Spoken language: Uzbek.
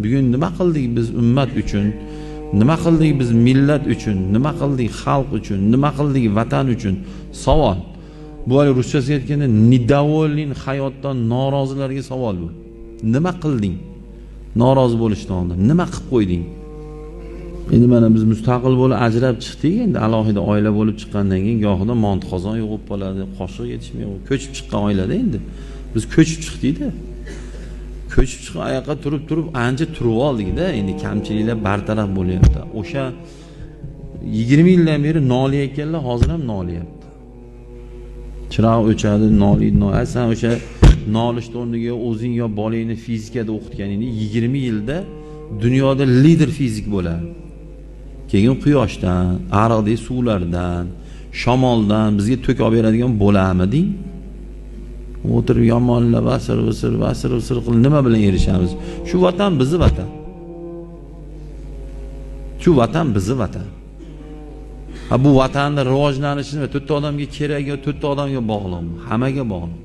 Bugun nima qildik biz ummat uchun? Nima qildik biz millat uchun? Nima qildik xalq uchun? Nima qildik vatan uchun? Savol. Bu hali ruschasiga aytganda недоволен, hayotdan norozilarga savol bu. Nima qilding? Norozi bo'lishdan oldin nima qilib qo'yding? Endi mana biz mustaqil bo'lib ajrab chiqdik, endi alohida oila bo'lib chiqqandan keyin gohida mont qozon yo'q bo'lib qoladi, qoshiq yetishmay, ko'chib chiqqan oilada endi. Biz ko'chib chiqdik-da. Ko'chib chiqib oyoqqa turib turib ancha turib oldikda, endi kamchiliklar bartaraf bo'lyapti. O'sha 20 yildan beri noliyotganlar hozir ham noliyapti. Chiroq o'chadi, noliydi, sen o'sha nolishni o'rniga o'zing yo bolangni fizikada o'qitganingda 20 yilda dunyoda lider fizik bo'ladi. Keyin quyoshdan, ariqdagi suvlardan, shamoldan bizga tok olib beradigan bo'lamiding? O'tirib yomonlab vasir visir vasir visir qilib nima bilan erishamiz? Shu vatan bizni vatan. Shu vatan bizni vatan. Ha, bu vatanni rivojlanishi nima? To'rtta odamga kerak yo to'rtta odamga bog'liqmi? Hammaga bog'liq.